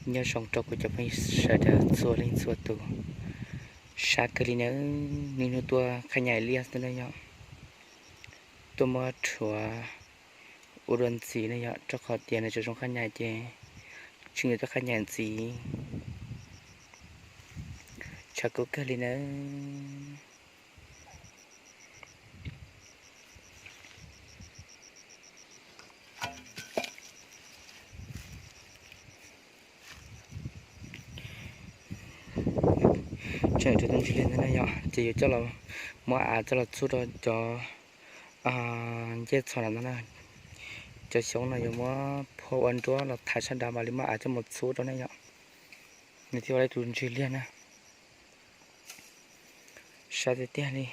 Nyob zoo rau kuv cov phooj ywg sawv daws txhua leej txhua tus, sab kawg li nawb. Niaj hnub tuaj qhab nyaim liaj xwb na yom, tuaj muab rhuav ua dua ntxiv na yom, rau qhov tias nws tseem zoo qhab nyaim ces tseem yuav tuaj qhab nyaim ntxiv. Tshav kub kawg li nawb. Tseem rau tus ntsis liaj ntawd na yom, ces yuav coj los muab av coj los txhub rau cov ncej txhos no na. Cov xyoob no yuav muab phua ua nruab los thaiv sab nrad mam li muab av coj mus txhub rau na yom. Nws thiaj ua li tus ntsis liaj na. Sab tiag tiag li.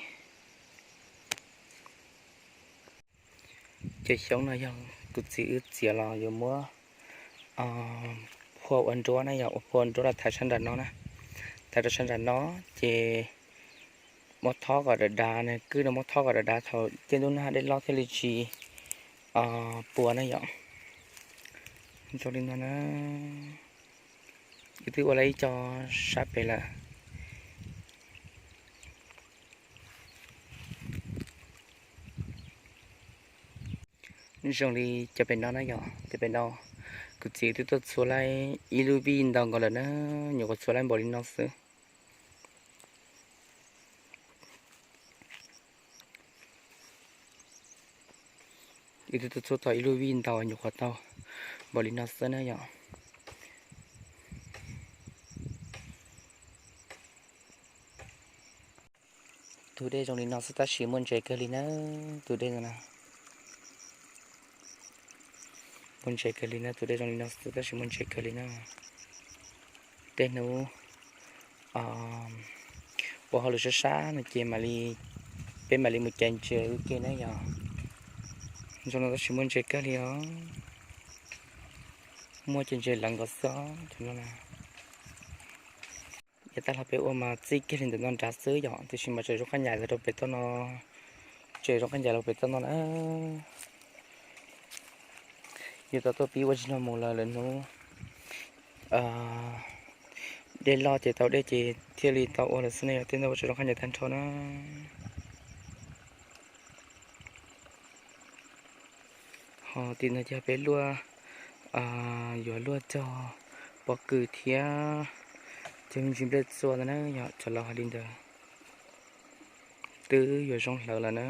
Cov xyoob no yog kuv txiv wb txiav los yuav muab phua ua nruab na, yog ua phua ua nruab los thaiv sab nram no na. Thaiv rau sab nram no ces muab thob kom dav dav na, kwj no muab thob kom dav dav thaum ciaj ntuj nag dej loj thiaj li tsis puas na yom. Zoo li no na, kuv twb ua lawm ib co sab pem lawm. Zoo li cov pem no na yom, cov pem no kuv txiv twb tuaj txhua lawm ib lub vij ntau nkaus lawm na, nyuam qhuav txhua lawm npaum li no xwb. Wb twb tuaj txhua tau ib lub vij ntau nyuam qhuav tau npaum li no xwb na yom. Tus dej zoo li no xwb tab sis muaj ntses kawg li na. Tus dej no muaj ntses kawg li na, tus dej zoo li no xwb tab sis muaj ntses kawg li na. Tej hnub ua hauj lwm sab sab no ces mam li, peb mam li mus cais ntses ua ke na yom. Zoo no tab sis muaj ntses kawg li os. Muaj ces ntses lawv nkaus xwb os. Yav tag los peb ua mas txij kiag li ntawm no nrad xwb yom, tiam sis mas tseem zoo qhab nyaim los rau pem toj no, tseem zoo qhab nyaim los pem toj no na. Yus tau tuaj pib ua tsis no mus lawm, lawm hnub dej loj ces tau dej ces thiaj li tau ua lawm xwb na yom, tej ntawd ua tseem zoo qhab nyaim tag nrho na. Ho tim no ces peb luaj, yuav luaj cog pob kws thiab cog me ntsis nplej txua ntawd na yom, cov laus hais li ntawd. Twb yuav zoo hlawv lawm na.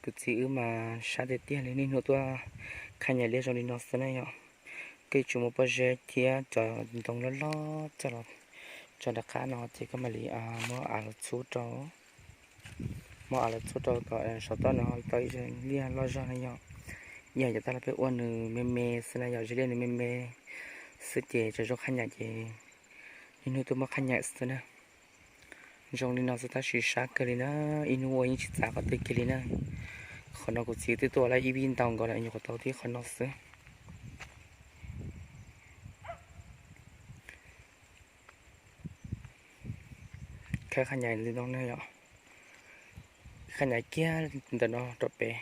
Kuv txiv wb mas sab tiag tiag li, niaj hnub tuaj qhab nyaim liaj zoo li no xwb na yom. Koj yuav tsum muaj pob zeb thiab cov ntoo loj loj coj los tso nram qab no ces koj mam li muab av los txhub rau. Muab av los txhub rau tom saum toj no tau ib zaj liaj loj zog na yom. Yog yav tag los peb ua nws me me xwb na yom, zaj liaj nws me me xwb ces tseem zoo qhab nyaim ces niaj hnub tuaj muab qhab nyaim xwb na. Zoo li no xwb tab sis sab kawg li na, ib hnub ua yeej tsis txav qhov twg kiag li na. Qhov no kuv txiv twb tuaj lawm ib vij ntau nkaus lawm, nyuam qhuav tau tib qhov no xwb. Khawb qhab nyaim li no na yom, qhab nyaim kiag ntawm no rau pem,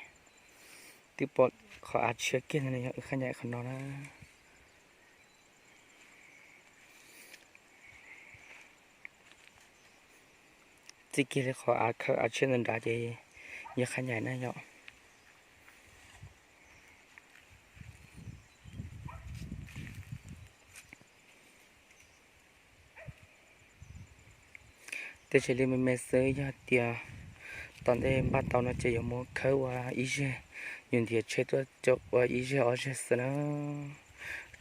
twb pom qhov av tshiab kiag ntawd na yom, qhab nyaim qhov no na. Txij kiag li qhov av khawb av tshiab ntawd nrad ces yog qhab nyaim na yom. Tej zaj liaj me me xwb, yog tias tom ntej npaj tau no ces yuav muab khawb ua ib zeg, yuav ntiav tsheb tuaj ua ib zeg ob zeg xwb na,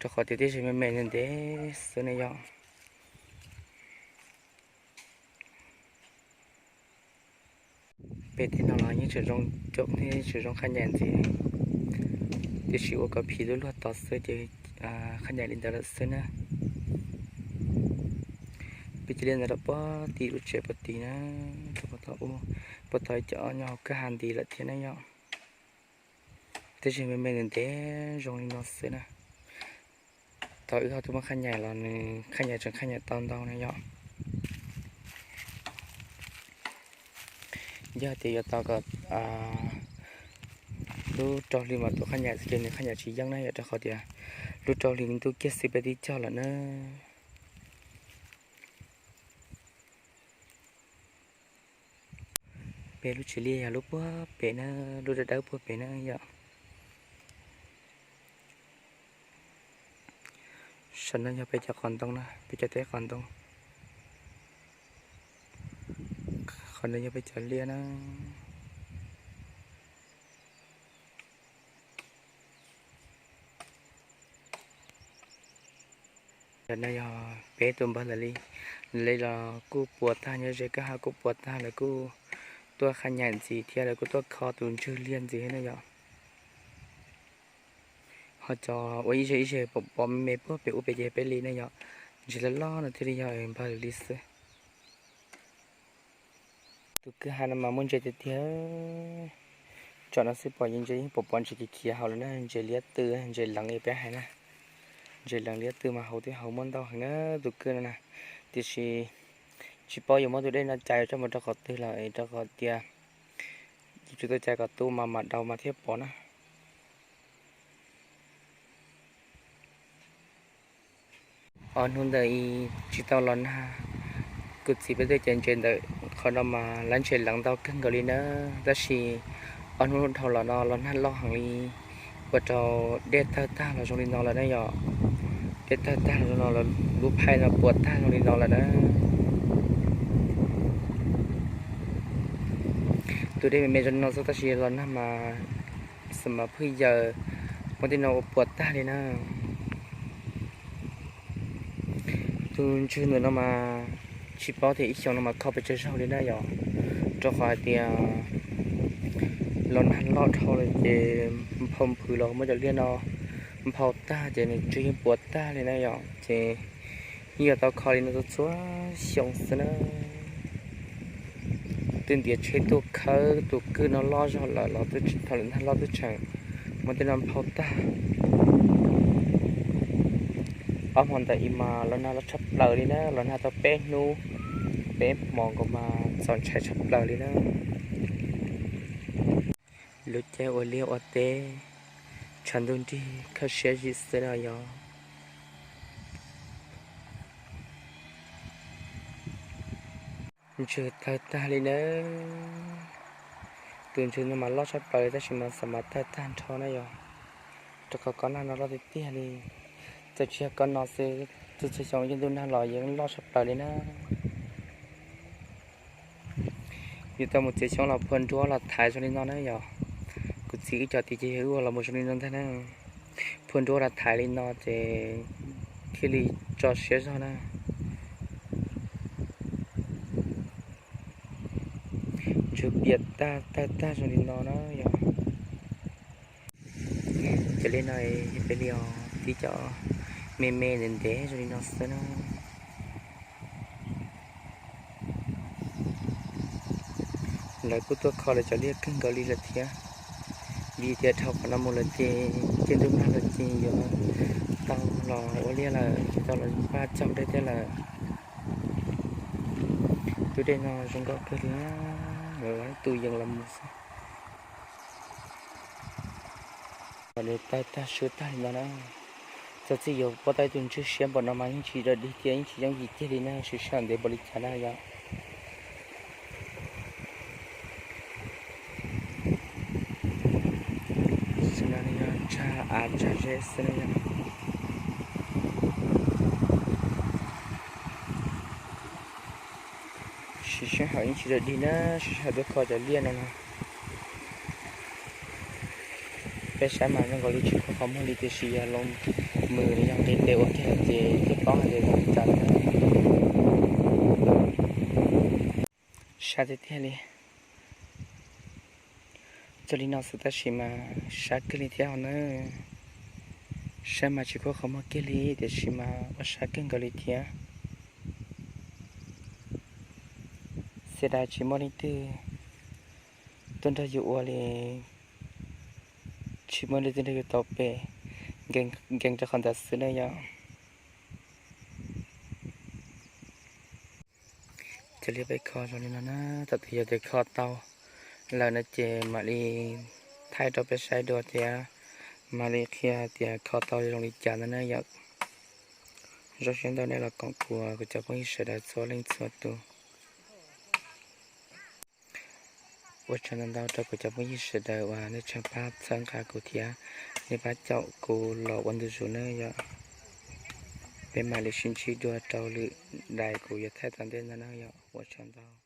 rau qhov tias tej zaj me me ntev ntev xwb ne yom. Pem tej no los yeej tseem zoo coob thiab tseem zoo qhab nyaim ntxiv, tiam sis ua kom phim lub luag tod xwb ces qhab nyaim li ntawd lawm xwb na. Peb cia li ntawd rau puag tim lub tsev puag tid na, rau puag tod, puag tod ib co nyob hauv kwj ha nti lawm thiab na yom. Tej zaj me me ntev ntev zoo li no xwb na. Thaum wb ho tuaj muab qhab nyaim los nws qhab nyaim tseem qhab nyaim tau ntau na yom. Yog tias yuav tau kom Lub rau hli mas tus qhab nyam ces nws qhab nyam tsis yeeb na yom, rau qhov tias lub rau hli ntuj kiag xwb peb twb cog lawm na. Peb lub tsev liaj yog lub puag pem na, lub dawb dawb puag pem na yom. Saum no yog peb cov qos ntoo na, peb cov teb qos ntoo. Qhov no yog peb cov liaj na. Cov no yog peb tus npawg ntawd li, li los kuj puas tag, nyob ze kwj ha kuj puas tag, lawv kuj tuaj qhab nyam ntxiv thiab lawv kuj tuaj kho tus ntswg liaj ntxiv thiab na yom. Ho cov ua ib zeg ib zeg pom pom me me puag pem ub pem ces peb li na yom. Ntses loj loj no thiaj li yog npawg li xwb. Tus kwj ha no mas muaj ntses tiag tiag. Tsom no xwb pom yeej ntses yeej pom pom ntses khiav khiav haus lawm na, ntses liab tw, ntses leev li peb hais na. Ntses leev liab tw mas haus twb haus muaj ntau heev na tus kwj no na. Tiam sis tsis paub yuav muab tus dej no cais coj mus rau qhov twg lawm rau qhov tias yus tsum tau cais kom tu mas mam daus mas thiaj pom na. Ob hnub ntawd tsis tau los nag, kuv txiv peb tuaj cais ntses ntawm qhov no mas lawv ntses leev ntau kawg nkaus li na. Tab sis ob hnub dhau los no los nag loj heev li, ua rau dej tawg tag los zoo li no lawm na yom. Dej tawg tag los zoo no, lub phaij no puas tag zoo li no lawm na. Tus dej me me zoo li no xwb tab sis los nag mas xav mas phwj yaws, muaj tej no ua puas tag li na. Tus ntswg ntawm no mas tsis paub tias ib xyoos no mas kho pes tsawg zaug li na yom, rau qhov hais tias los nag loj dhau lawm ces nphau nphwv los muab cov liaj no nphau tag ces nws ntswg yeej puas tag li na yom, ces yeej yuav tau kho li no txhua xyoo xwb na. Twb ntiav tsheb tuaj khawb tus kwj no loj zog lawm los thaum lawm nag loj twb tseem muab tej no nphau tag. Ob hmo ntawd ib mas los nag loj tshaj plaws li na, los nag tau peb hnub peb hmo nkaus mas txaus ntshai tshaj plaws li na. Lub caij ua liaj ua teb, tshav ntuj nrig khaub siab zim xwb no yog. Ntswg tawg tag li na. Tus ntswg no mas loj tshaj plaws li tab sis mas xav mas tawg tag nrho na yog, rau qhov kob nag no loj tiag tiag li. Txawm tsis yog kob no xwb, txhua txhua xyoo yeej ntuj nag los yeej loj tshaj plaws li na. Yus tau mus txiav xyoob los phua nruab los thaiv zoo li no na yog. Kuv txiv wb cov tid ces yog wb ua los mus zoo li no ntag na. Phua nruab los thaiv li no ces thiaj li tso siab zog na. Ntswg piam tag tawg tag zoo li no na yog. Cov liaj no yog peb li os, tib cov me me ntev ntev zoo li no xwb na. Lawv kuj tuaj kho lawv cov liaj kawg nkaus li lawm thiab, vim tias dhau qhov no mus lawm ces ciaj ntuj nag lawm ces yuav tau los ua liaj lawm, tau los paj caug dej thiab lawm. Tus dej no zoo nkauj kawg li, lawv tu yees los mus xwb. Nws tawg tag swb tag li no na. Txog txij yuav puab tau ib tug ntswg siab npaum no mas yeej tsis dog dig thiab yeej tsis yooj yim kiag li na, swv sij hawm ntev npaum li cas na yom. Xwb no yog tsag av tsag zeb xwb na yom. Siv sij hawm yeej tsis dog dig na, siv sij hawm tuaj kho cov liaj no na. Peb saib mas zoo nkaus li tsis khuv qhov muag li tiam sis yog loo mws los yog nqis tes ua kiag lawm ces thiaj paub hais tias zoo li cas lawm na. Sab tiag tiag li. Txog li no xwb tab sis mas sab kiag li thiab os na. Saib mas tsis khuv qhov muag kiag li tiam sis mas ua sab kawg nkaus li thiab. Xiab dais tsis muaj leej twg tuaj nrog yus ua li, tsis muaj leej twg nrog yus tau pem, nkees rau qhov ntawd xwb na yom. Cia li peb kho zoo li no na, thaum twg yog tias kho tau lawm no ces mam li thaij rau peb saib dua thiab mam li qhia hais tias kho tau zoo li cas ntawd na yom. Zoo siab ntau nej los koom kuas kuv cov phooj ywg sawv daws txhua leej txhua tus. Ua tsaug ntau ntau rau kuv cov phooj ywg sawv daws uas nej tseem pab txhawb nqa kuv thiab nej pab caum kuv los ua ntu zus na yom. Peb mam li sib ntsib dua rau lwm daim kuv yuav thaij tom ntej no na yom. Ua tsaug ntau.